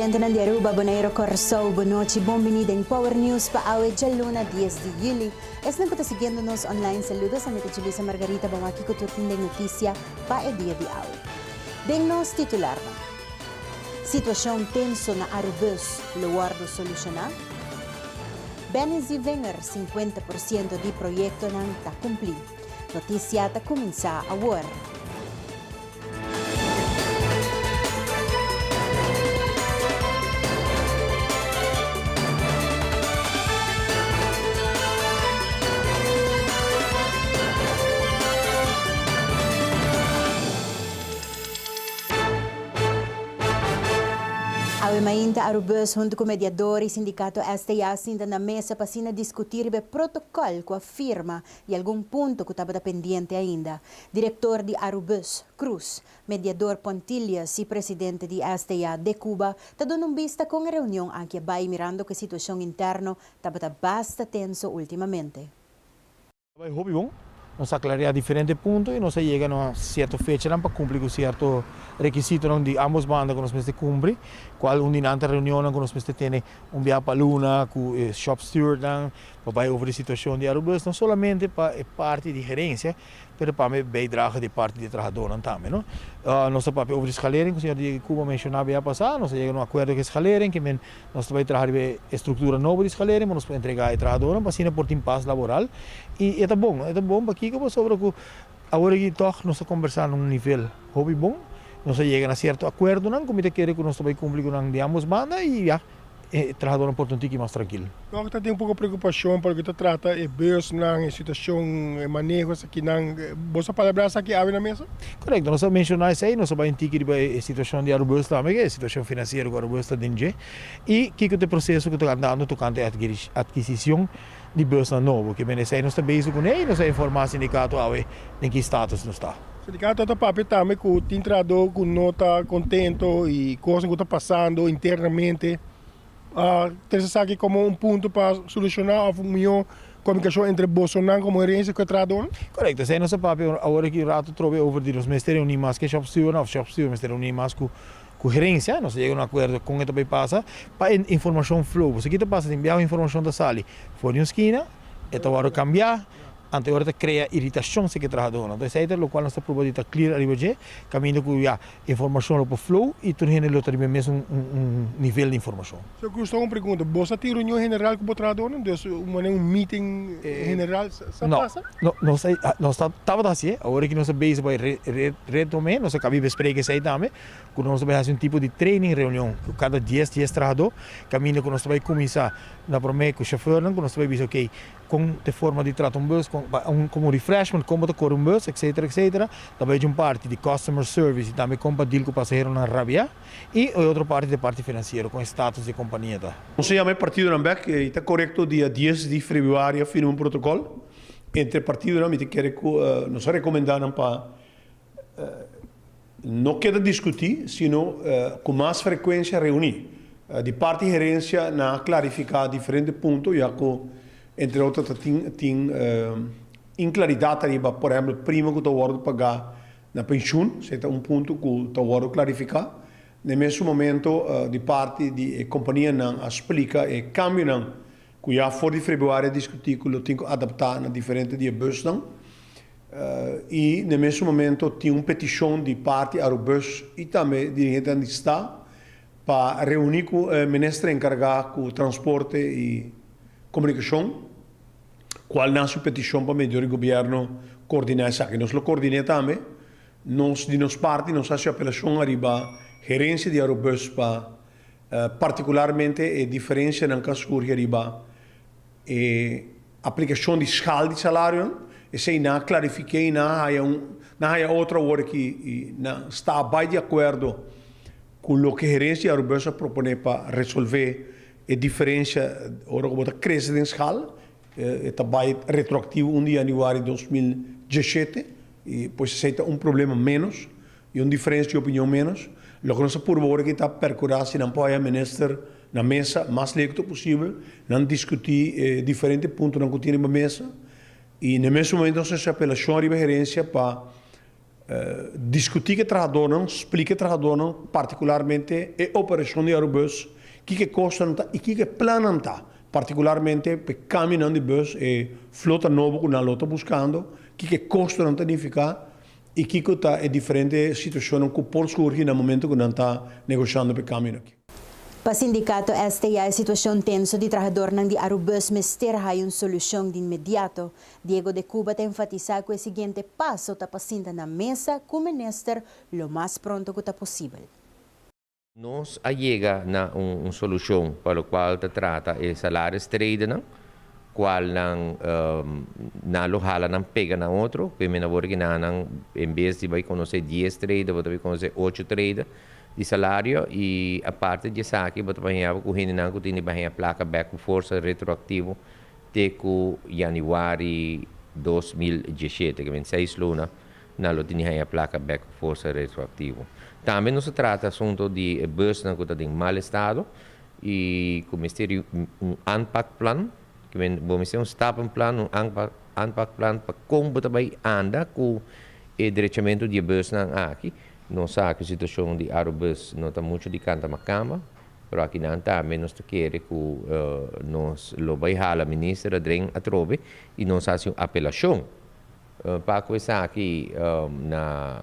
Televidentenan di Aruba, Bonaire, Kòrsou, bon nochi, bon bini den Power News pa awe djaluna dies di yüli. Esnan ku ta siguiendo nos online saludos, ami ta Julissa Margarita, bon wak kiko tur tin den notisia pa e dia di awe. Den nos titularnan. Situashon tenso na Arubus lo wòrdu solushoná? Benny Zievinger, 50% di proyektonan ta kumplí. Notisia ta kuminsá awor. Awe mainta Arubus huntu ku mediador i sindikato STA sinta na mesa pa asina diskutí riba e protokòl ku a firma i algun punto ku tabata pendiente ainda. Direktor di Arubus, Cruz, mediador Pontilius i presidente di STA, De Cuba, ta duna un bista kon e reunion aki a bai mirando ku e situashon interno tabata basta tenso ultimamente. Bai hopi bon. Nos a klarea diferente punto i nos a yega na sierto fechanan pa kumpli ku sierto rekisitonan di ambos banda ku nos mester kumpli, kual un di nan ta reunionnan ku nos mester tene un bia pa luna ku e shop stewardnan pa bai over di situashon di Arubus, no solamente pa e parti di gerensia, pero pa e bijdrage di parti di e trahadónan tambe, no. Nos ta papia over di schalering ku señor Diego Cuba menshoná bia pasá, nos a yega na un akuerdo ku e schalering, ke men Nos ta bai traha riba e struktura nobo di skalering pa nos por entregá e trahadónan pa asina por tin pas laboral. I e ta bon, e ta bon pakiko pasobra ku awor aki tòg nos ta kombersá na un nivel hopi bon, nos a yega na sierto akuerdonan ku mi ta kere ku nos ta bai kumpli ku nan di ambos banda i ya e trahadónan por ta un tiki mas trankil. Tòg ta tin un poko preokupashon pa loke ta trata e bùsnan, e situashon, e maneho esakinan. Boso a palabrá esaki awe na mesa? Korekto, nos a menshoná esei, nos a bai un tiki riba e situashon di Arubus tambe, e situashon finansiero ku Arubus ta den dje, i kiko ta e proseso ku ta andando tokante e atkisishon di busnan nobo. Ke men esei nos ta bezig kuné i nos a informá sindikato awe den ki status nos ta. Sindikato ta papia tambe ku tin trahadó ku no ta kontento i kosnan ku ta pasando internamente. Trese esaki komo un punto pa solushoná òf un mihó komunikashon entre bosonan komo herensia ku e trahadónan? Korekto, esei nos a papia awor aki un ratu trobe over di nos mester reuní mas ku e shòpstewardnan òf shòpsteward mester reuní mas ku ku herensia. Nos a yega na un akuerdo kon e ta bai pasa pa e informashon flow. Pasobra ki ta pasa tin biaha informashon ta sali for di un skina, e ta wòrdu kambiá. Anto e ora ta krea iritashon seki trahadónan. Anto esei ta lokual nos ta proba di ta clear ariba dje, kaminda ku ya informashon lo por flow i tur hende lo ta riba e mesun un nivel di informashon. Señor Cruz, un pregunta. Bo sa tin reunion general ku bo trahadónan? Dus un manera un meeting general sa pasa? No, nos ta nos ta tabata hasié. Awor aki nos ta bezig bai retom'é. Nos a kabi besprek esei tambe, ku nos ta bai hasi un tipo di training reunion ku kada dies dies trahadó, kaminda ku nos ta bai kuminsá na promé ku shofèrnan ku nos ta bai bisa okey, Kon te forma di trata un bus, kon un komo refreshment, kon bo ta kore un bus, etcetera, etcetera. Ta bai dje un parti di customer service i tambe kon pa deal ku pasaheronan rabiá. I e otro parti ta e parti finansiero, kon e status di e kompania ta. Nos a yama e partidonan bek i ta korekto dia dies di febrüari a firma un protokòl entre e partidonan. Mi ta kere ku nos a rekomendá nan pa no keda diskutí sino ku mas frekuensia reuní. Di parti herensia nan a klarifiká diferente punto ya ku entre otro ta tin tin inklaridat ariba por ehèmpel prima ku ta wòrdu pagá na penshun, esei ta un punto ku ta wòrdu klarifiká. Na e mesun momento di parti di e kompanianan a splika e kambionan ku ya for di febrüari a diskutí ku lo tin ku adaptá na diferente di e bùsnan. I na e mesun momento tin un petishon di parti Arubus i tambe dirigentenan di sta pa reuní ku e minister enkargá ku transporte i komunikashon, kual nan su petishon pa medio di gobièrnu koordiná esaki. Nos lo koordiné tambe. Nos di nos parti nos hasi apelashon ariba gerensia di Arubus pa partikularmente e diferensianan ku a surgi ariba e Aplikashon di schaal di salarionan, esei nan a klarifiké i nan a haya un, nan a haya otro awor aki i nan sta bai di akuerdo ku loke herensia di Arubus a proponé pa resolvé e diferensia ora ku bo ta krese den schaal, e ta bai retroaktivo un di yanüari 2017 i pues esei ta un problema ménos i un diferensia di opinion ménos. Loke nos a purba awor aki ta perkurá si nan por haya minister na mesa mas lekto posibel, nan diskutí e diferente puntonan ku tin riba mesa i na e mesun momento nos a hasi apelashon riba herensia pa Diskutí ku e trahadónan, splika e trahadónan partikularmente e operashon di Arubus, kiko e kostonan ta i kiko e plannan ta, partikularmente pa e kambionan di bus, e flota nobo ku nan lo ta buskando, kiko e kostonan ta nifiká i kiko ta e diferente situashonnan ku por surgi na momento ku nan ta negoshando pa e kambionan aki. Pa sindikato STA e situashon tenso di trahadornan di Arubus mester haya un solushon di inmediato. Diego de Cuba ta enfatisá ku e siguiente paso ta pa sinta na mesa ku minister lo mas pronto ku ta posibel. Nos a yega na un solushon pa lokual ta trata e salaristreden, kualnan nan lo hala nan pega na otro, ku e mena wor ki nan en bes di bai konosé dies trede bo ta bai konosé ocho trede di salario i aparte di esaki bo ta bai haña ku hendenan ku tin di bai haña plaka bèk ku forsa retroaktivo te ku yanüari 2017, ke men seis luna nan lo tin di haña plaka bèk ku forsa retroaktivo. Tambe nos a trata asunto di e busnan ku ta den mal estado i ku mester di un aanpakplan, ke men bo mester un stappenplan, un aanpakplan pa kon bo ta bai anda ku e drechamentu di e busnan aki. Nos sa ku e situashon di Arubus no ta muchu di kanta makamba. Pero akinan tambe nos ta kere ku nos lo bai hala minister adren atrobe i nos hasi un apelashon pa ku esaki na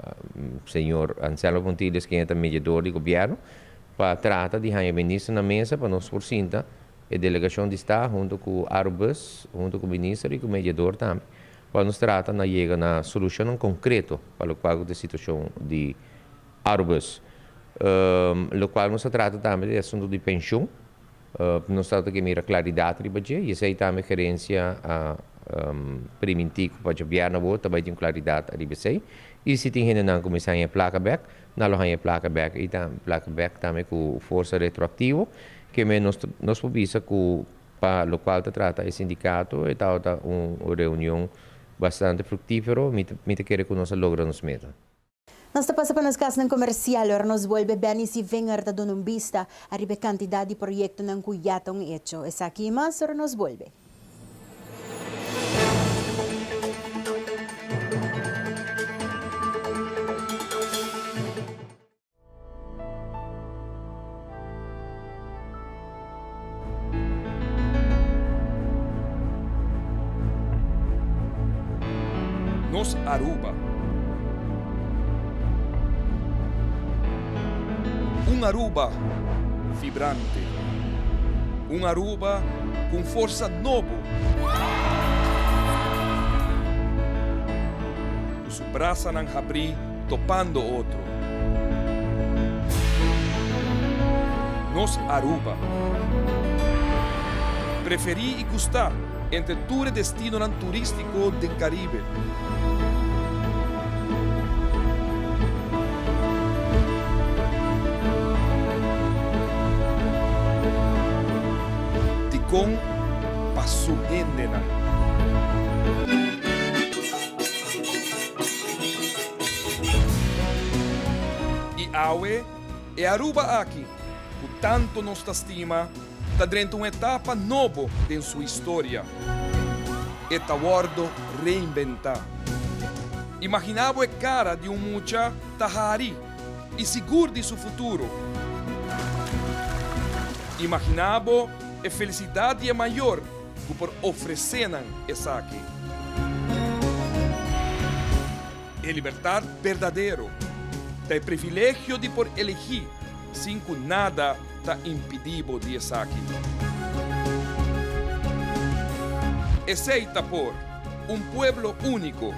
señor Anselmo Pontiles ken e ta mediador di gobièrnu pa trata di haña minister na mesa pa nos por sinta e delegashon di sta hunto ku Arubus hunto ku minister i ku mediador tambe pa nos trata na yega na solushonnan konkreto pa lokual ku ta e situashon di Arubus. Lokual nos a trata tambe ta e asuntu di penshun. Nos tabata ke mira klaridat riba dje i esei tambe gerensia a primintí ku pa djabièrnè awor ta bai tin un klaridat ariba esei. I si tin hendenan ku mester haña e plaka bèk, nan lo haña e plaka bèk i ta plaka bèk tambe ku forsa retroaktivo. Ke men nos nos por bisa ku pa lokual ta trata e sindikato e tabata un reunion bastante fruktífero. Mi ta mi ta kere ku nos a logra nos meta. Nos ta pasa pa nos kasnan komersial ora nos bolbe Benny Sievinger ta duna un bista ariba e kantidat di proyektonan ku ya ta un echo. Esaki i mas ora nos bolbe. Nos Aruba. Un Aruba vibrante. Un Aruba cu un forsa nobo. Cu su brasanan habri topando otro. Nos Aruba. Preferí i gustá entre tur e destinonan turístiko den Karibe. Dikon pa su hendenan. I awe, e Aruba aki, ku tantu nos ta stima, ta drenta un etapa nobo den su historia. E ta wòrdu reinbentá. Imaginá bo e kara di un mucha ta hari i sigur di su futuro. Imaginá bo e felisidat di e mayor ku por ofresé nan esaki. E libertat berdadero ta e privilegio di por elegí sin ku nada ta impidí bo di esaki. Esei ta por un pueblo úniko,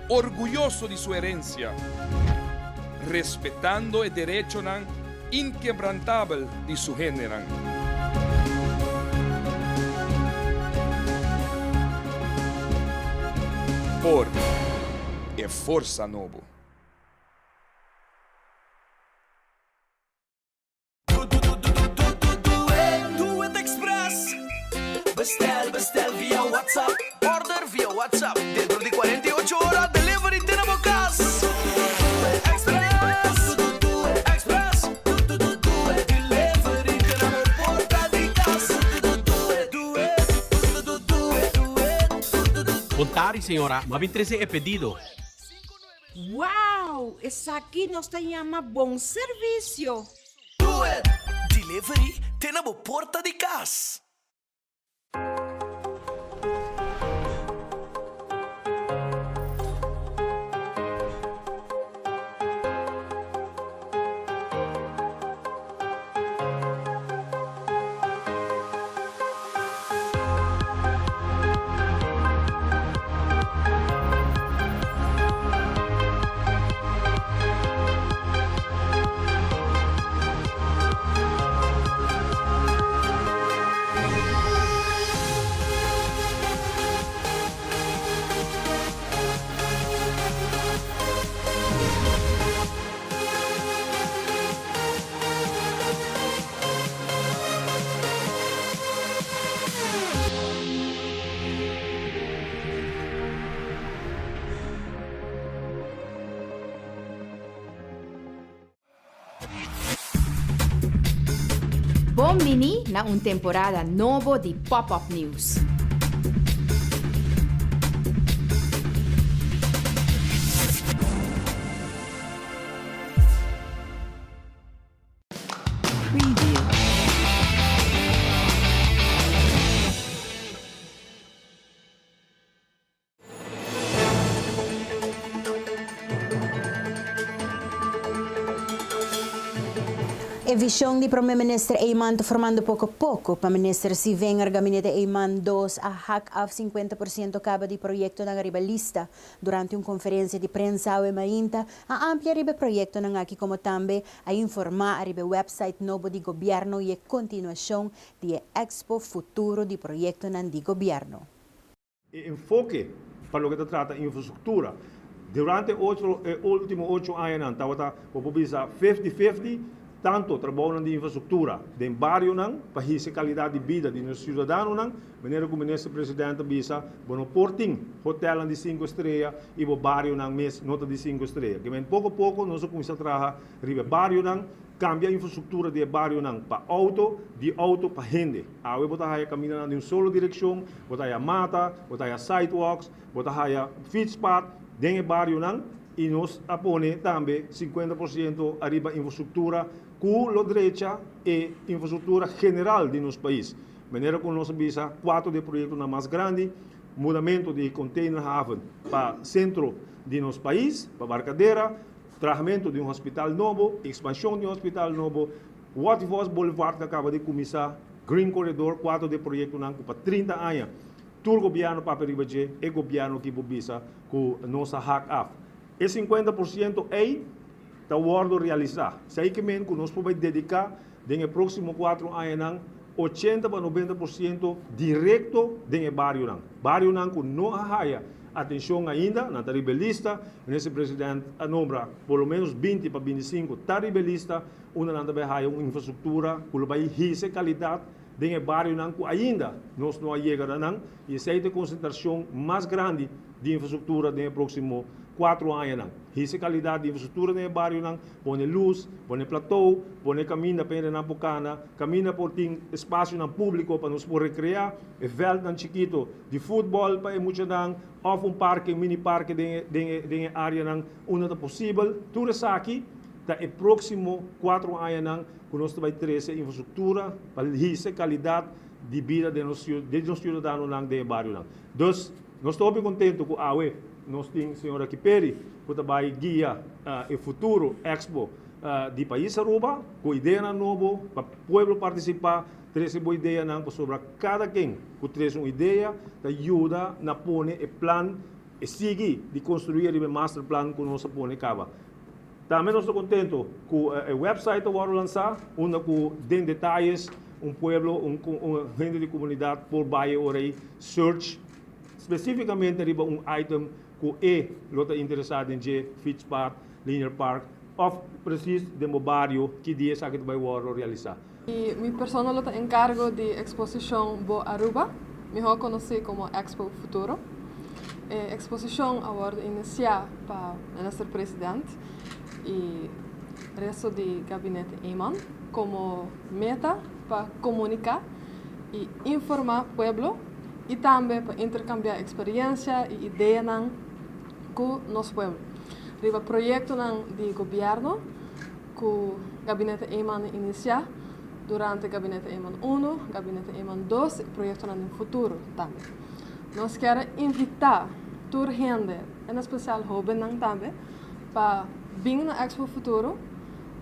orguyoso di su herensia, respetando e derechonan inkebrantabel di su hendenan. Por e forsa nobo. Doet Express. Bestel, bestel via WhatsApp. Order via WhatsApp. Dentro di 48 ora delivery te na bo cas. Express, Express. Delivery te na bo porta di cas. Bon tardi señora, m'a bin trece e pedido. Wow! Esaki nos ta yama bon servisio! Do it! Delivery te na bo porta di kas! Bon bini na un temporada nobo di Pop Up News. Preview. E vision di Prome Minister Eman ta formando poco poco. Pa Minister Sievinger Gabinete Eman dos a hak af 50% caba di proyectonan ariba lista. Durante un conferencia di prensa awe mainta a amplia riba e proyectonan aki como tambe a informa ariba e website nobo di Gobierno y e continuacion di e Expo Futuro di proyectonan di Gobierno. E enfoke pa loke ta trata infrastruktura durante e ultimo ocho añanan tabata, bo por bisa, fifty fifty, tanto trabounan di infrastruktura den barionan pa hisa e kalidat di bida di nos siudadanonan, manera ku Minister President a bisa, bo no por tin hotelnan di sinku estrea i bo barionan mes no ta di sinku estrea. Kimen poko poko nos a kuminsá traha riba e barionan. Kambia infrastruktura di e barionan pa outo, di outo pa hende. Awe bo ta haya kamindanan di un solo direkshon, bo ta haya mata, bo ta haya sidewalks, bo ta haya fietspad den e barionan i nos a pone tambe 50% ariba infrastruktura ku lo drecha e infrastruktura general di nos pais. Manera ku nos a bisa kuater di e proyektonan mas grandi, mudamentu di containerhaven pa sentro di nos pais, pa Barcadera, Trahamentu di un hospital nobo, ekspanshon di un hospital nobo, Waterfalls Boulevard ku a kaba di kuminsá, Green Corridor, kuater di e proyektonan ku pa 30 aña tur gobièrnu papia riba dje, e gobièrnu ki bo bisa ku nos a hak af. E 50% ei ta wòrdu realisá. Esei ke men ku nos por bai dediká den e próksimo kuatro añanan 80 pa 90% direkto den e barionan. Barionan ku no a haya atenshon ainda, nan ta riba e lista. Minister President a nombra por lo menos 20 pa 25 ta riba e lista unda nan ta bai haya un infrastruktura ku lo bai hisa e kalidat den e barionan ku ainda nos no a yega na nan i esei ta e konsentrashon mas grandi di infrastruktura den e próksimo kuatro añanan. Hisa e kalidat di infrastruktura den e barionan, pone lus, pone platou, pone kaminda pa hendenan por kana, kaminda por tin espasionan públiko pa nos por rekreá, e vèltnan chikito di futbòl pa e muchanan òf un parke, un mini parke den e den e áreanan unda ta posibel. Tur esaki ta e próksimo kuatro añanan ku nos ta bai trese infrastruktura pa hisa e kalidat di bida den nos di nos siudadanonan den e barionan. Dus, nos ta hopi kontentu ku awe nos tin señora Kiperi ku ta bai guia e futuro Expo di pais Aruba ku ideanan nobo pa pueblo partisipá. Trese bo ideanan pasobra kada ken ku trese un idea ta yuda na pone e plan e sigui di konstruí riba e masterplan ku nos a pone kaba. Tambe nos ta kontento ku e website ta wòrdu lansá unda ku den detayes un pueblo, un hende di komunidat por bai e ora ei search spesífikamente riba un item ku e lo ta interesá den dje, fietspad, linear park òf presis den bo bario ki dia esaki ta bai wòrdu realisá. Y mi persona lo ta encargo di exposicion Bo Aruba, miho conoci como Expo Futuro. E exposicion a wordo inicia pa Minister President y resto di Gabinete Eman como meta pa comunica y informa pueblo y tambe pa intercambia experiencia y ideanan cu nos pueblo. riba proyectonan di gobierno cu Gabinete Eman a inicia durante Gabinete Eman uno, Gabinete Eman dos y proyectonan den futuro tambe. Nos kier a invita tur hende, en especial hobennan tambe, pa bin na Expo Futuro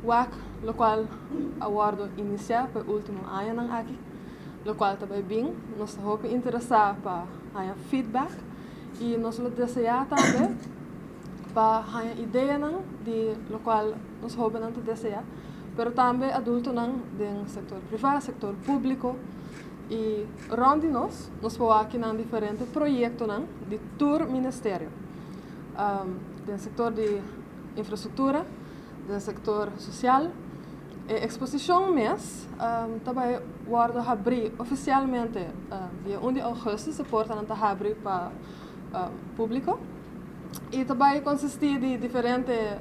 wak locual a wordo inicia pa e ultimo añanan aki, locual ta bay bin. Nos ta hopi interesa pa haña feedback y nos lo desea tambe pa haña ideanan di locual nos hobennan ta desea, pero tambe adultonan den sector priva, sector publico y rond di nos, nos por wak nan diferente proyectonan di tur ministerio, den sector di infrastructura, den sector social. E exposicion mes ta bay wordo habri oficialmente dia un di augustus, e portanan ta habri pa publico y ta bay consisti di diferente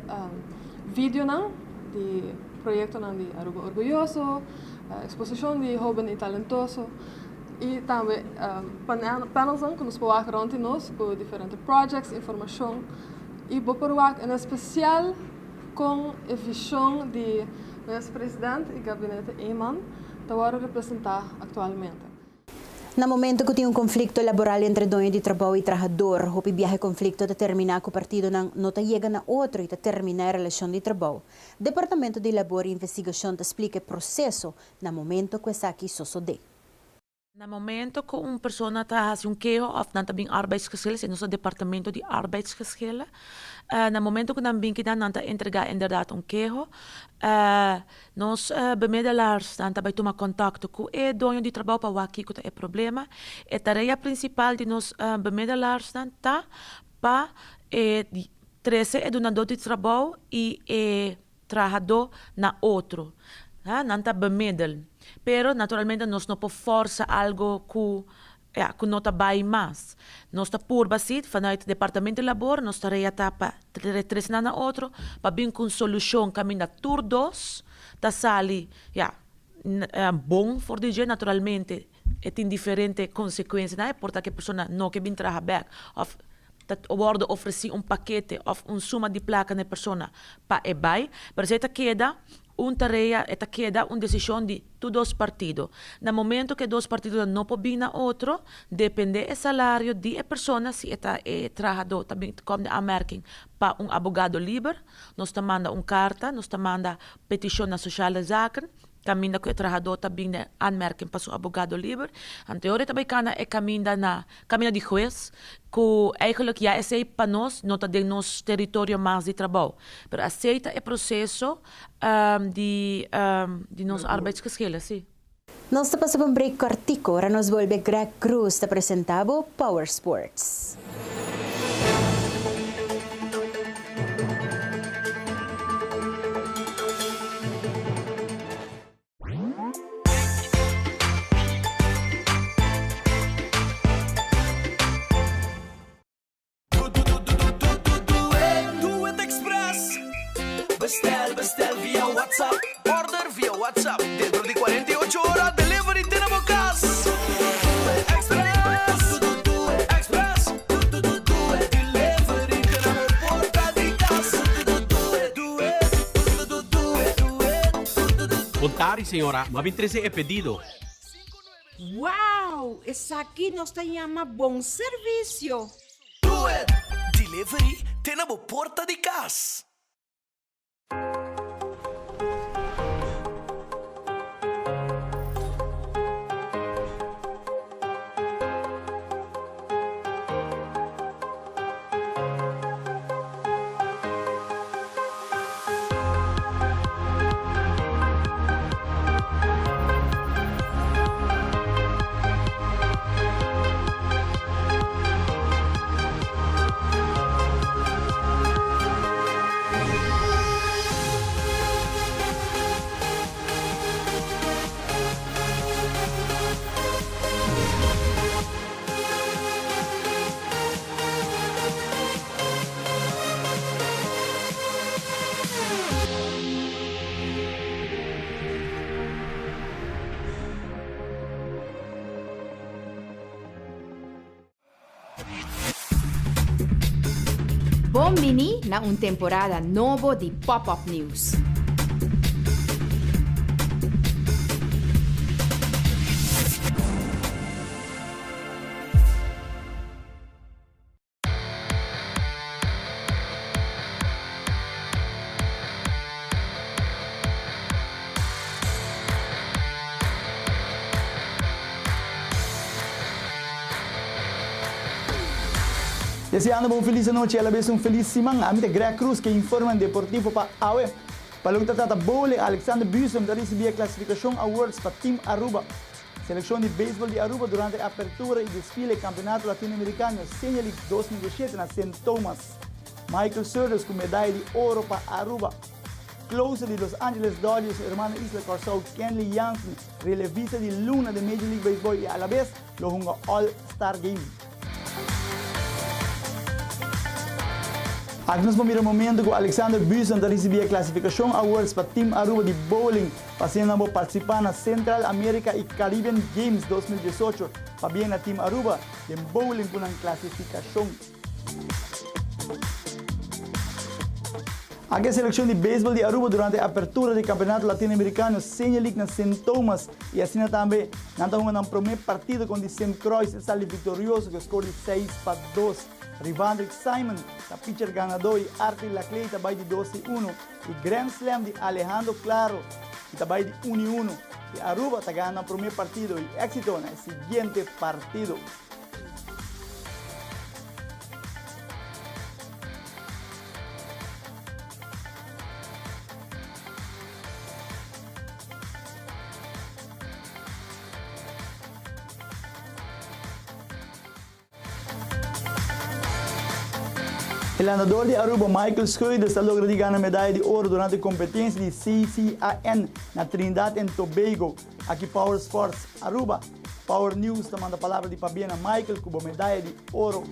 videonan di proyectonan di Aruba Orguyoso, exposicion di hoben y talentoso y tambe panelsnan cu nos por wak rond di nos cu diferente projects, informacion y bo por wak en especial con e vision di Minister President y Gabinete Eman ta wordo representa actualmente. Na momento cu tin un conflicto laboral entre doño di trabou y trahador, hopi biaha e conflicto ta termina cu partidonan no ta yega na otro y ta termina e relacion di trabou. Departamento di Labor y Investigacion ta splica e proceso na momento cu esaki sosode. Na momento ku un persona ta hasi un keho òf nan ta bin arbeidsgeschil, esei nos ta departamento di arbeidsgeschillen, na momento ku nan bin kinan nan ta entregá inderdat un keho, nos bemiddelaars nan ta bai tuma kontakto ku e doño di trabou pa wak kiko ta e problema. E tarea prinsipal di nos bemiddelaars nan ta pa e trese e dunadó di trabou i e trahadó na otro. Ha, nan ta bemiddel. Pero naturalmente nos no por forsa algo ku, ja, ku no ta bai mas. Nos ta purba si, vanuit Departamento di Labor nos tarea ta pa trese nan na otro, pa bin ku un solushon kaminda tur dos ta sali, ja, bon for di dje. Naturalmente e tin diferente konsekuensianan, e por ta ku e persona no ke bin traha bèk òf ta wòrdu ofresí un pakete òf un suma di plaka na e persona pa e bai, pero esei ta keda un tarea, e ta keda un desishon di tur dos partido. Na momento ku e dos partidonan no por bin na otro, dependé e salario di e persona, si e ta e trahadó ta bin kòm den aanmerking pa un abogado liber, nos ta manda un karta, nos ta manda petishon na Sociale Zaken, Kaminda ku e trahadó ta bin den aanmerking pa su abogado liber, anteor e ta bai kana e kaminda na kaminda di hues, ku eigenlijk ya esei pa nos no ta den nos teritorio mas di trabou. Pero asei ta e proseso di di nos arbeidsgeschillen, si. Nos ta pasa pa un break kòrtiku, ora nos bolbe Greg Cruz ta presentá bo Power Sports. Do It Express Bestel, bestel via WhatsApp Order via WhatsApp Dentro di cuarenta y ocho ora delivery te na bo cas Express, Express Delivery te na bo porta di cas Bon tardi señora, m'a bin trece e pedido. Wow! Esaki nos ta yama bon servicio! Do It! Delivery te na bo porta di cas. Bon bini na un temporada nobo di Pop Up News. Deseando bo un felis anochi y alabes un felis siman. Ami ta Greg Cruz ke informenan deportivo pa awe. Pa loke ta trata bowling, Alexander Busem ta ricibi e clasificacion awards pa Team Aruba. Seleccion di baseball di Aruba durante e apertura y desfile Campeonato Latinoamericano Senior League 2017 na Sint Thomas. Michael Surders cu medaya di oro pa Aruba. Closer di Los Angeles Dodgers hermano Isla Corsou Kenley Jansen relevista di luna den Major League Baseball y alabes lo hunga All Star Game. Aki nos por mira momento cu Alexander Busen ta ricibi e clasificacion awards pa Team Aruba di bowling pa asina nan por participa na Central America y Caribbean Games 2018. Pabien na Team Aruba den bowling cu nan clasificacion. Aki e seleccion di baseball di Aruba durante e apertura di Campeonato Latino Americano Senior League na Sint Thomas y asina tambe nan ta hunga nan prome partido contra di Sint Croix y sali victorioso cu e score di 6-2. Rivandrick Simon ta pitcher ganador y Arthur Laclay ta bay di 2-1 y Grand Slam di Alejandro Claro y ta bay di 1-1 y Aruba ta gana nan prome partido y exito na e siguiente partido. E landador di Aruba Michael Schuiders ta logra di gana medaya di oro durante competencia di CCAN na Trinidad and Tobago. Aki Power Sports Aruba. Power News ta manda palabra di pabia na Michael cu bo medaya di oro.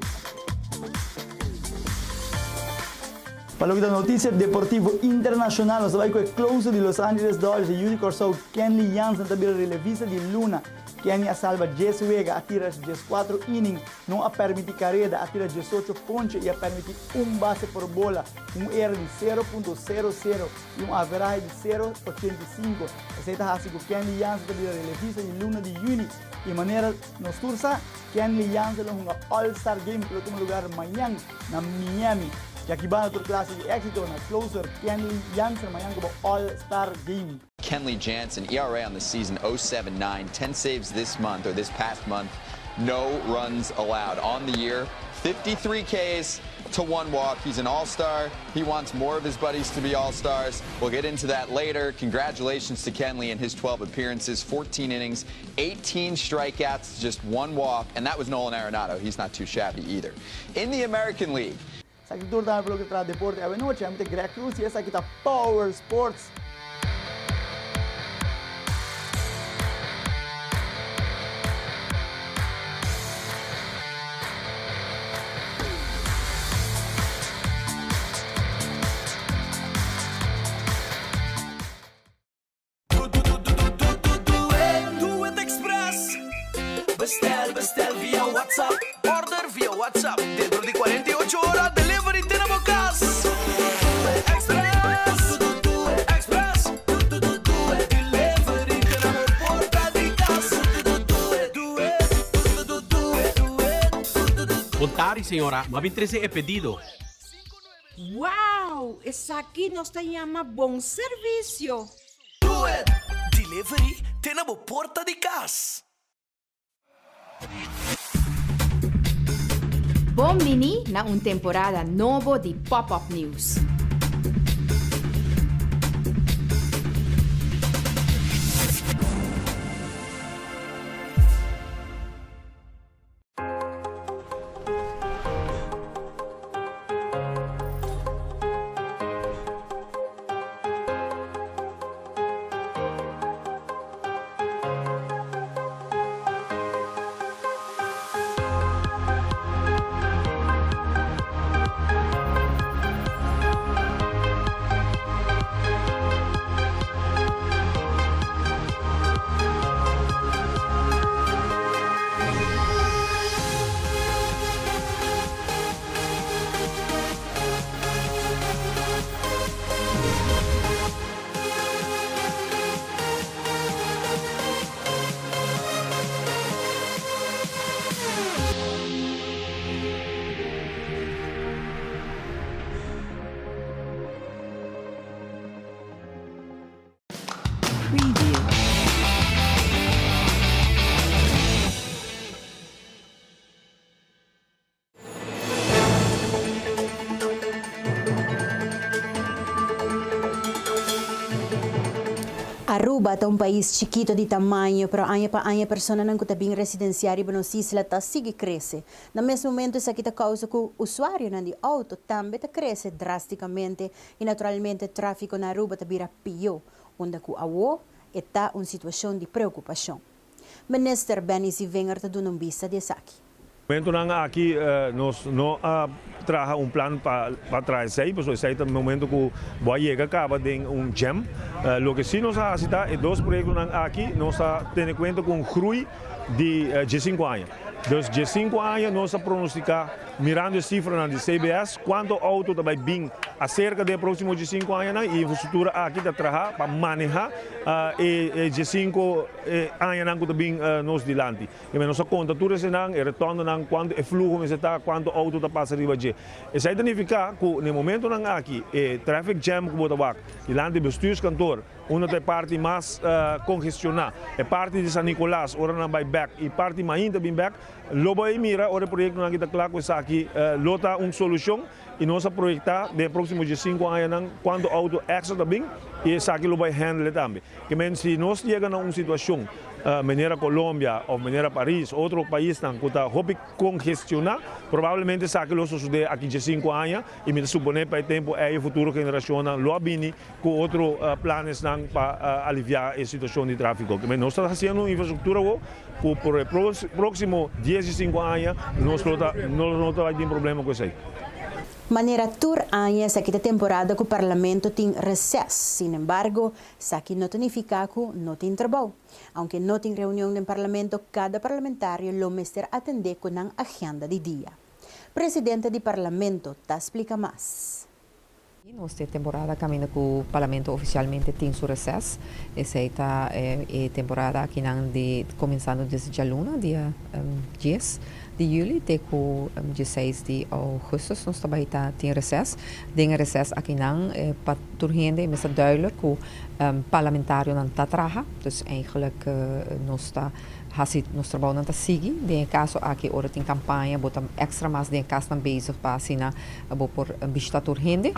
Pa loke ta noticia deportivo internacional nos ta bay cu e closer di Los Angeles Dodgers e yu di Corsou Kenley Jansen ta bira relevista di luna. Kenley a salba djes wega, a tira djescuatro inning, no a permiti careda, a tira diesocho ponche y a permiti un base por bola, cu un era di 0.00 y un averahe di 0.85. Esei ta hasi ku Kenley Jansen ta bira relevista di luna di yüni i manera nos tur sa, Kenley Jansen lo hunga All Star Game ku lo tuma lugar mañan na Miami. Djaki banda tur klase di éksito na closer Kenley Jansen mañan ku bo All Star Game. Kenley Jansen, ERA on the season 0.79, 10 saves this month or this past month, no runs allowed. On the year, 53 Ks to one walk. He's an all-star. He wants more of his buddies to be all-stars. We'll get into that later. Congratulations to Kenley and his 12 appearances, 14 innings, 18 strikeouts, just one walk, and that was Nolan Arenado. He's not too shabby either. In the American League, Esaki tur tambe pa loke ta traha deporte awe nochi. Ami ta Greg Cruz y esaki ta Power Sports. Do It Express Bestel, bestel via WhatsApp Order via WhatsApp Dentro di 48 ora delivery te na bo cas Express, Express Delivery te na bo porta di cas Do it, do it, do it Bon tardi señora, m'a bin trece e pedido. Wow! Esaki nos ta yama bon servisio! Do It! Delivery te na bo porta di kas. Bon bini na un temporada nobo di Pop Up News. Preview. Aruba ta un pais chikito di tamaño, pero aña pa aña personanan cu ta bin residencia riba nos isla ta sigui crece. Na mes momento esaki ta causa cu usuarionan di auto tambe ta crece drasticamente y naturalmente trafico na Aruba ta bira pio, unda cu awo e ta un situacion di preocupacion. Minister Benny Zievinger ta duna un bista di esaki. Momentonan aki nos no a traha un plan pa traha esei, pasobra esei ta momento ku bo a yega kaba den un jam. Loke si nos a hasi ta e dos proyektonan aki nos a tene kuenta ku un groei di diesinku aña. Dus diesinku aña nos a pronostiká mirando e sifranan di CBS kuantu outo ta bai bin aserka den e próksimo diesinku añanan i infrastruktura aki ta traha pa maneha e diesinku añanan ku ta bin nos dilanti. I nos a konta tur esenan, e retondonan, kuantu e fluho mester ta, kuantu outo ta pasa riba dje. Esei ta nifiká ku na e momentonan aki e traffic jam ku bo ta wak dilanti bestuurskantoor, unda ta e parti mas kongestioná, e parti di San Nicolas ora nan bai bèk i parti mainta bin bèk, lo bo ei mira ora e proyektonan aki ta kla ku esaki lo ta un solushon i nos a proyektá den e próksimo diesinku añanan kuantu outo èkstra ta bin i esaki lo bai hèndle tambe. Ke men si nos yega na un situashon manera Colombia of manera Paris, otro paisnan ku ta hopi kongestioná, probablemente esaki lo sosodé aki diesinku aña i mi ta suponé pa e tempu ei e futuro generashonnan lo a bini ku otro planesnan pa aliviá e situashon di tráfiko. Ke men nos ta hasiendo un infrastruktura awor ku por e próksimo diesinku aña nos lo ta nos no ta bai tin problema ku esei. Manera tur aña esaki ta temporada ku Parlamento tin reses. Sin embargo, esaki no ta nifiká ku no tin trabou. Aunke no tin reunion den Parlamento, kada parlamentario lo mester atendé ku nan agenda di dia. Presidente di Parlamento ta splika mas. Nos te temporada caminda cu Parlamento oficialmente tin su reces. Esey ta e temporada akinan di cuminsando desde djaluna, dia dies di juli te cu dieseis di augustus nos ta bay ta tin reces. Den e reces akinan pa tur hende e mester duidelijk cu parlamentarionan ta traha. Dus eigenlijk nos ta haci nos trabounan ta sigui. Den e caso aki ora tin campaña bo ta extra mas den e casnan bezig pa asina Bo por bishita tur hende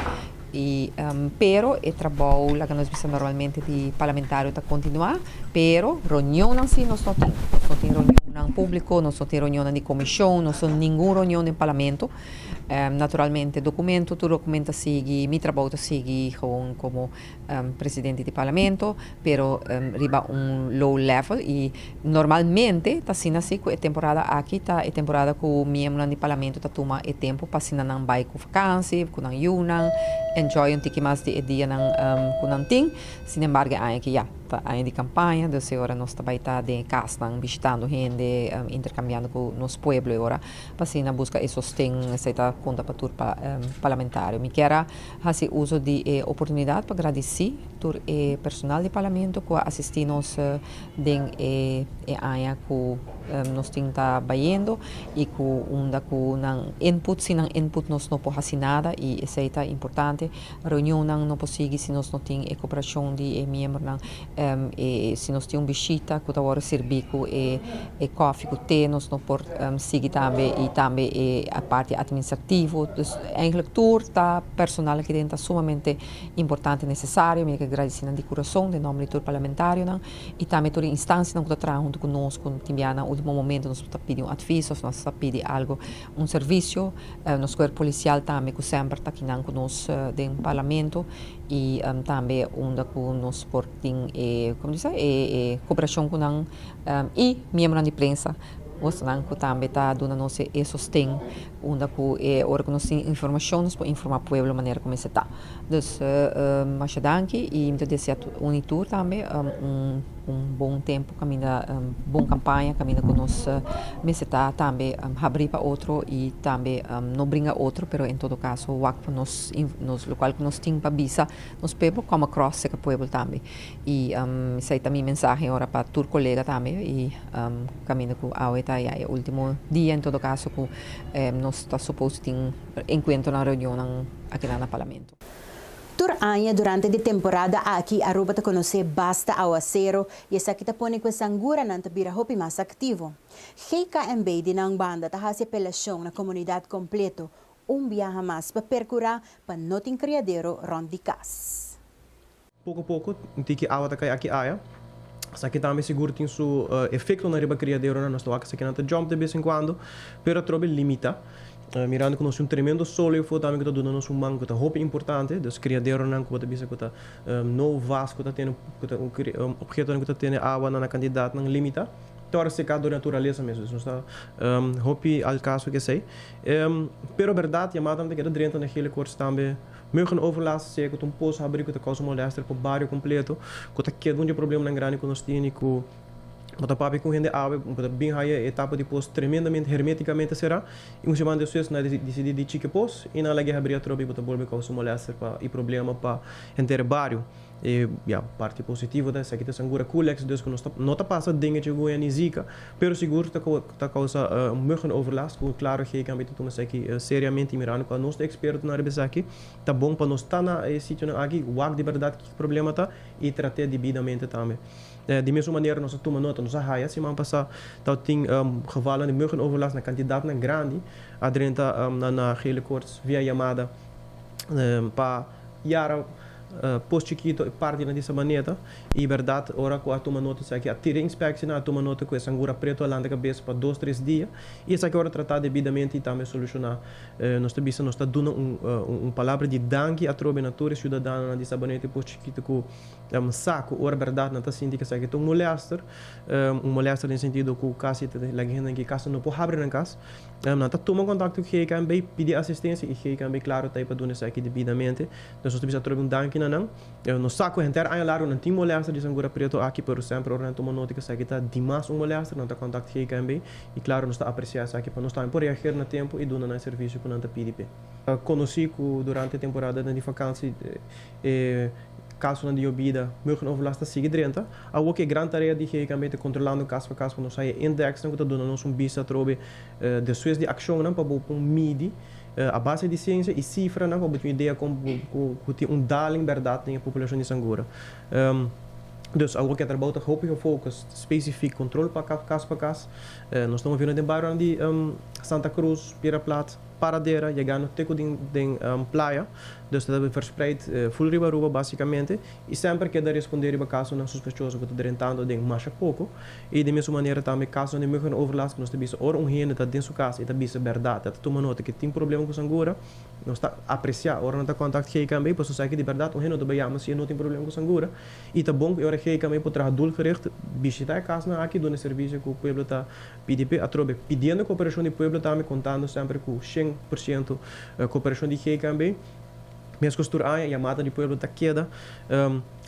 y pero e trabou laga nos bisa normalmente di parlamentario ta continua pero reunionnan si nos no tin. Nos no tin reunionnan publico, nos no tin reunionnan di comision, nos no ningun reunion den parlamento. Naturalmente documento, tur documento ta sigui, mi trabou ta sigui gewoon como presidente di parlamento, pero riba un low level y normalmente ta asina si cu e temporada aki ta e temporada cu miembronan di parlamento ta tuma e tempo pa asina nan bay cu vakantie, cu nan yunan, enjoy un tiki mas di e dianan cu nan tin. Sin embargo e aña aki ya ta aña di campaña, dus e ora nos ta bay ta den e casnan bishitando hende, intercambiando cu nos pueblo e ora pa asina busca e sosten, esey ta conta pa tur parlamentario. Mi kier a Hasi uso di e oportunidat pa gradisí tur e personal di Parlamento ku a asistí nos den e e aña ku nos tin ta bayendo i ku unda ku nan input, sin nan input nos no por hasi nada i esei ta importante. Reunionnan no por sigui si nos no tin e koperashon di e miembronan. E si nos tin un bishita ku ta wòrdu sirbí ku e e kòfi ku te nos no por sigui tambe i tambe e parti atministrativo. Dus eigenlijk tur ta personal aki den ta sumamente importante i nesesario. Mi ke gradisí nan di kurason den nòmber di tur parlamentarionan i tambe tur e instansianan ku ta traha huntu ku nos ku tin bia na último momento nos ta pidi un advis òf nos ta pidi algu un servisio. Nos kuerpo polisial tambe ku semper ta kinan ku nos den parlamento i tambe unda ku nos por tin e komo di bisa e koperashon ku nan i miembronan di prensa bosonan ku tambe ta duna nos e sosten unda ku e ora ku nos tin informashon nos por informa pueblo manera ku mester ta. Dus masha danki i mi ta desea un i tur tambe un un bon tempu kaminda bon kampaña kaminda ku nos mester ta tambe habrí pa otro i tambe no bringa otro pero en todo kaso wak pa nos nos lokual ku nos tin pa bisa nos pueblo come across seka pueblo tambe. I esei ta mi mensahe ora pa tur kolega tambe i kaminda ku awe ta ya e ultimo dia en todo kaso ku nos ta supos tin enkuentronan, reunionnan akinan na Parlamento. Tur aña durante di temporada aki Aruba ta conoce basta awacero y esaki ta pone cu e sanguranan ta bira hopi mas activo. GKMB di nan banda ta haci apelacion na comunidad completo un biaha mas pa percura pa no tin criadero rond di cas. Poko poko un tiki awa ta kai aki aya. Esaki tambe sigur tin su efektonan riba kriaderonan. Nos ta wak esakinan ta jump de bes en kuando, pero atrobe limita. Mirando ku nos tin un tremendo sol ei afó tambe ku ta duna nos un man ku ta hopi importante. Dus kriaderonan ku bo ta bisa ku ta no vas ku ta tene ku ta obhetonan ku ta tene awa na nan kantidatnan limita, ta ora seká dor di naturalesa mes. Dus nos ta hopi al kaso ku esei. Pero bèrdat yamadanan ta keda drenta na gele koorts tambe. Muggenoverlast sea ku ta un pos habrí ku ta kousa molèster pa bario kompleto, ku ta keda un di e problemanan grandi ku nos tini ku bo ta papia ku un hende awe, bo ta bin haya e tapa di pos tremendamente hermetikamente será i un siman despues nan a disidí di chiki e pos i nan a lag'é habrí atrobe i bo ta bolbe kousa molèster pa i problema pa henter e bario. E ya, parti positivo ta esaki ta sangura Culex, dus ku nos ta no ta pasa dengue, chikungunya ni Zika, pero sigur ta ta kousa muggenoverlast ku klaro GKMB ta tuma esaki seriamente i mirando ku anos ta ekspertonan riba esaki, ta bon pa nos ta na e sitionan aki, wak di bèrdat kiko problema ta i trat'é debidamente tambe. Di mesun manera nos a tuma nota, nos a haya siman pasá tabatin gevalnan di muggenoverlast na kantidatnan grandi a drenta na na gele koorts via yamada pa yara Pos chikito e partinan di Sabaneta y berdad ora cu a tuma nota esaki a tira inspectie nan a tuma nota cu e sangura preto a lanta cabes pa dos tres dia y esaki ora trata debidamente y tambe soluciona. Nos ta bisa nos ta duna un un palabra di danki atrobe na tur e ciudadanonan di Sabaneta y Pos Chikito cu sa cu ora berdad nan ta sinti cu esaki ta un molester, un molester den sentido cu casi ta laga hende ki casa no por habri nan cas. Nan ta tuma contacto cu GKNB pidi asistencia y GKNB claro ta ahí pa duna esaki debidamente. Nos ta bisa atrobe un danki na nan. Nos sa ku henter aña largu nan tin molèster di sangura preto aki, pero semper ora nan tuma nota ku esaki ta dimas un molèster, nan ta kontakt GKNB i klaro nos ta apresiá esaki pa nos tambe por reager na tempu i duna nan e servisio ku nan ta pidi p'e. Konosí ku durante e temporadanan di fakansi e kasonan di yobida, mugenoverlast ta sigui drenta. Awor ku e gran tarea di GKNB ta kontrolando kas pa kas pa nos haya indèksnan ku ta duna nos un bista atrobe despues di akshonnan pa bo por midi A base di siensia i sifranan pa bo tin un idea kon ku tin un daling bèrdat den e populashon di sangura. Dus awor ku e trabou ta hopi gefocus spesifik kontrol pa kas pa kas. Nos ta moviendo den barionan di Santa Cruz, Piedra Plat, Paradera yegando te ku den den playa. Dus ta verspreid ful riba Aruba basikamente i semper keda respondé riba kasonan sospechoso ku ta drentando den masha poko. I di mesun manera tambe kasonan di muggenoverlast ku nos ta bisa ora un hende ta den su kas i ta bisa bèrdat, e ta tuma nota ku e tin problema ku sangura, nos ta apresiá ora nan ta kontakt GKMB pasobra sa ki di bèrdat un hende no ta bai yama si e no tin problema ku sangura. I ta bon ku e ora GKMB por traha doelgericht bishitá e kasnan aki duna e servisio ku pueblo ta pidi p'e. Atrobe pidiendo koperashon di pueblo tambe kontando semper ku 100% koperashon di GKMB. Meskos tur aña yamada di pueblo ta keda.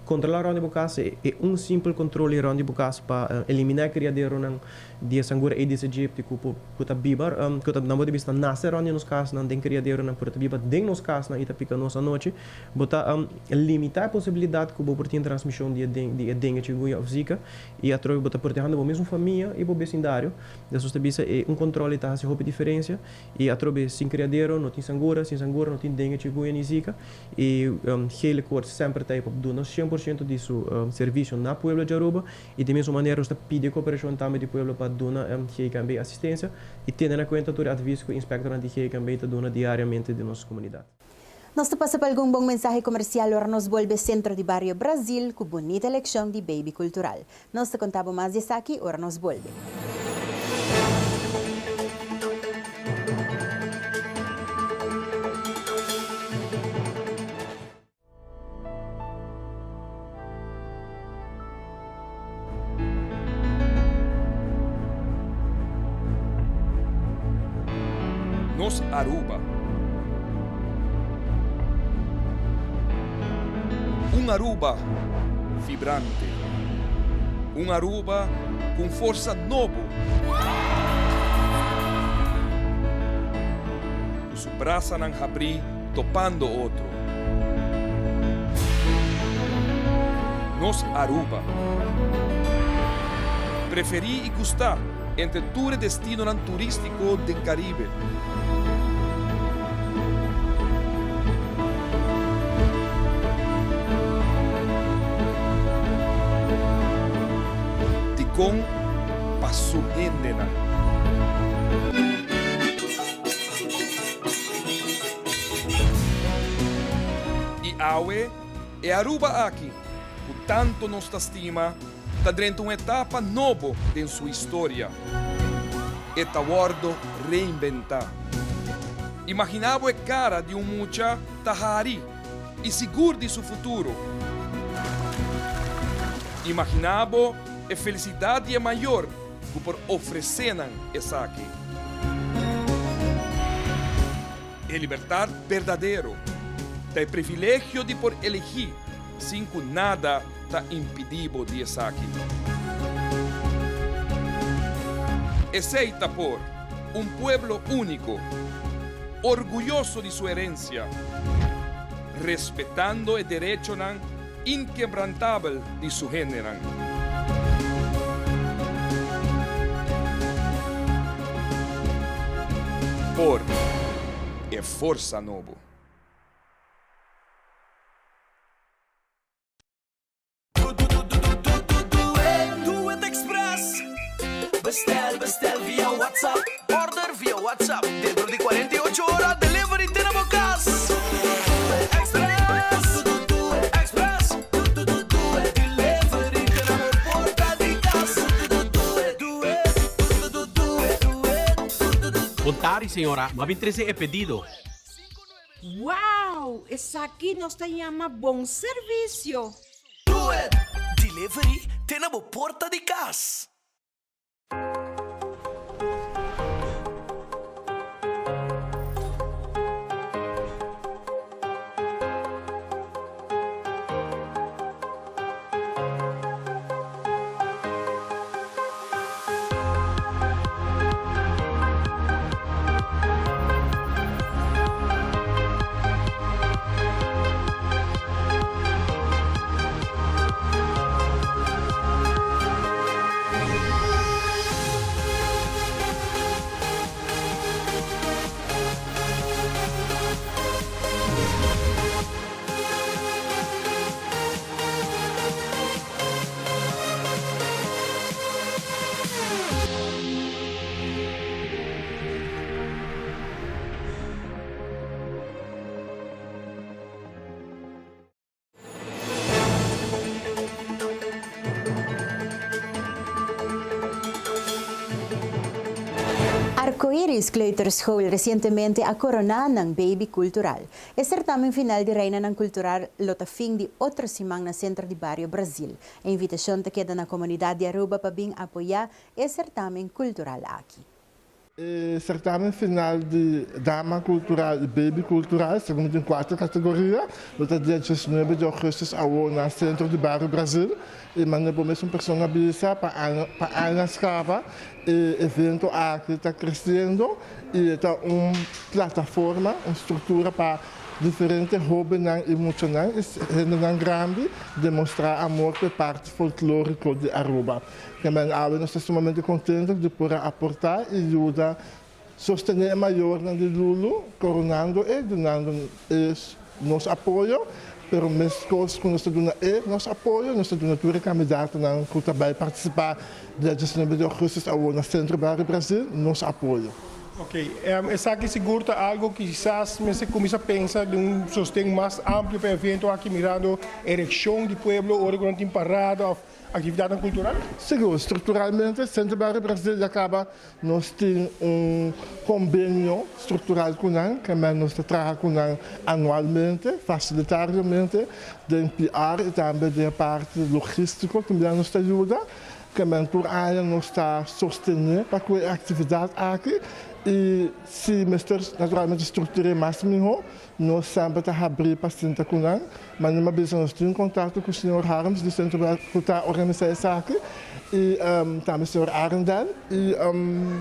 Kontrolá rònt di bo kas e un simpel kontrol rònt di bo kas pa eliminá e kriaderonan di e sangura Aedes aegypti ku por ku ta biba ku ta nan bo ta bisa ta nase rònt di nos kasnan den kriaderonan pero ta biba den nos kasnan i ta pika nos anochi. Bo ta limitá e posibilidat ku bo por tin transmishon di e di e dengue, chikungunya òf zika i atrobe bo ta protehando bo mesun famia i bo besindario. Des nos ta bisa e un kontrol ei ta hasi hopi diferensia i atrobe sin kriadero no tin sangura, sin sangura no tin dengue, chikungunya ni zika. E gele koorts semper ta ei pa duna 100% di su servisio na pueblo di Aruba i di mesun manera nos ta pidi e koperashon tambe di pueblo pa duna GKNB asistensia i tene na kuenta tur e advis ku inspektornan di GKNB ta duna diariamente den nos komunidat. Nos ta pasa pa algun bon mensahe komersial ora nos bolbe Sentro di Bario Brazil ku bunita elekshon di Baby Kultural. Nos ta konta bo mas di esaki ora nos bolbe. Nos Aruba. Un Aruba vibrante. Un Aruba cu un forsa nobo. Cu su brasanan habrí topando otro. Nos Aruba. Preferí y gustá entre tur e destinonan turístico den Caribe. Dikon? Pa su hendenan. I awe, e Aruba aki, ku tantu nos ta stima, ta drenta un etapa nobo den su historia. E ta wòrdu reinbentá. Imaginá bo e kara di un mucha ta hari i sigur di su futuro. Imaginá bo e felisidat di e mayor ku por ofresé nan esaki. E libertat berdadero ta e privilegio di por elegí sin ku nada ta impidí bo di esaki. Esei ta por un pueblo úniko, orguyoso di su herensia, respetando e derechonan inkebrantabel di su hendenan. Por e forsa nobo. Doet Express. Bestel, bestel via WhatsApp. Order via WhatsApp. Dentro di cuarenta i ocho ora delivery te na bo cas. Express, Express. Delivery te na bo porta di cas. Bon tardi señora, m'a bin trece e pedido. Wow! Esaki nos ta yama bon servisio! Doet! Delivery te na bo porta di kas. Arcoiris Kleuterschool resientemente a koroná nan Baby Kultural. E sertamen final di Reinanan Kultural lo ta fin di otro siman na Sentro di Bario Brazil. E invitashon ta keda na komunidat di Aruba pa bin apoyá e sertamen kultural aki. E sertamen final di Dama Kultural i Baby Kultural, segun tin kuater kategoria, lo ta dia diesnuebe di ougùstùs awor na Sentro di Bario Brazil. I manera bo mesun persona bisa pa aña pa aña skaba e evento aki ta kresiendo i e ta un plataforma, un struktura pa Diferente hóbennan i muchanan i hendenan grandi demostrá amor pa e parti folklóriko di Aruba. Kemben awe nos ta sumamente kontento di por a aportá i yuda sostené e mayornan di Lulu, koronando e, dunando e nos apoyo, pero meskos ku nos ta duna e nos apoyo, nos ta duna tur e kandidatonan ku ta bai partisipá dia diesnuebe di ougùstùs awor na Sentro Bario Brasil nos apoyo. Ok, esaki sigur ta algo kisas mester cuminsa pensa den un sosten mas amplio pa e evento aki mirando e reaccion di pueblo ora cu nan tin parada of actividadnan cultural? Sigur, structuralmente Centro Barrio Brasil ya caba nos tin un convenio structural cu nan, kende nos ta traha cu nan anualmente, facilitariamente den PR y tambe den e parti logistico tambe nos ta yuda. Kemen tur aña nos ta sostené pa ku e aktividat aki i si mester naturalmente struktur'é mas mihó, nos semper ta habrí pa sinta ku nan. Ma mi a bisa nos tin kontakto ku señor Harms di Sentro ku ta organisá esaki i tambe señor Arendel i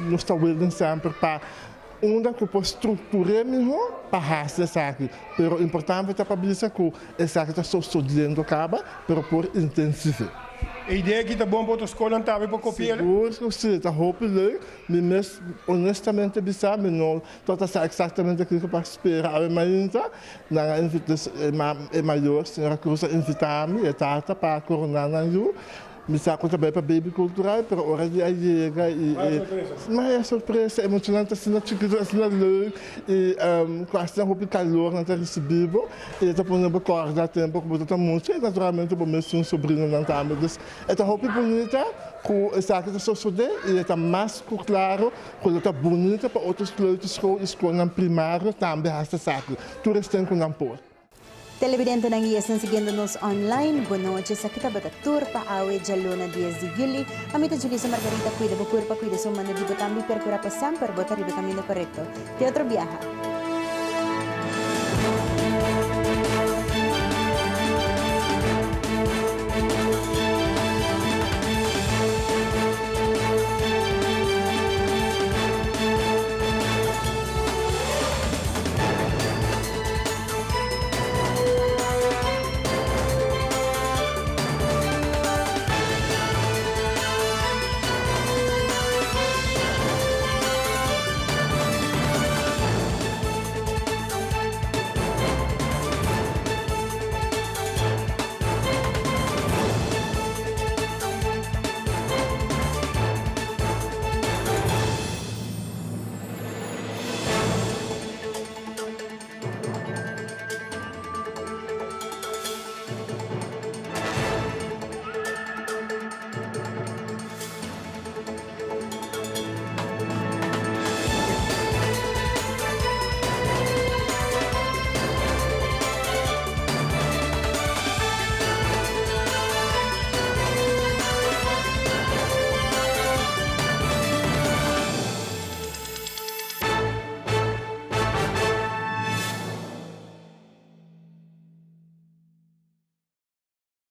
nos ta willing semper pa unda ku por struktur'é mihó pa hasi esaki. Pero importante ta pa bisa ku esaki ta sosodiendo kaba, pero por intensiv'é. E idea aki ta bon pa otro skolnan tambe por kopi'el? Sigur ku si, ta hopi leuk. Mi mes honestamente bisa mi no tabata sa eksaktamente kiko pa spera awe mainta. Nan a invita, e mayor, señora Cruz a invita mi, e tata, pa koroná nan yu. Mi sa ku ta bai pa Baby Cultural, pero ora di a yega i e Maya sorpresa, e muchanan ta asina chikitu, asina leuk i ku asina hopi kalor nan ta risibi bo i e ta pone bo kòrda tempu ku bo ta ta mucha i naturalmente bo mes tin sobrinonan tambe. Dus e ta hopi bunita ku esaki ta sosodé i e ta mas ku klaro ku lo ta bunita pa otro kleuterschool i skolnan primario tambe hasi esaki tur esten ku nan por. Televidentenan y esnan siguiendo nos online, bon nochi. Esaki tabata tur pa awe djaluna dies di juli. Ami ta Julissa Margarita, cuida bo curpa, cuida su manda di bo tambe y percura pa semper bo ta riba e caminda corecto. Te otro biaha.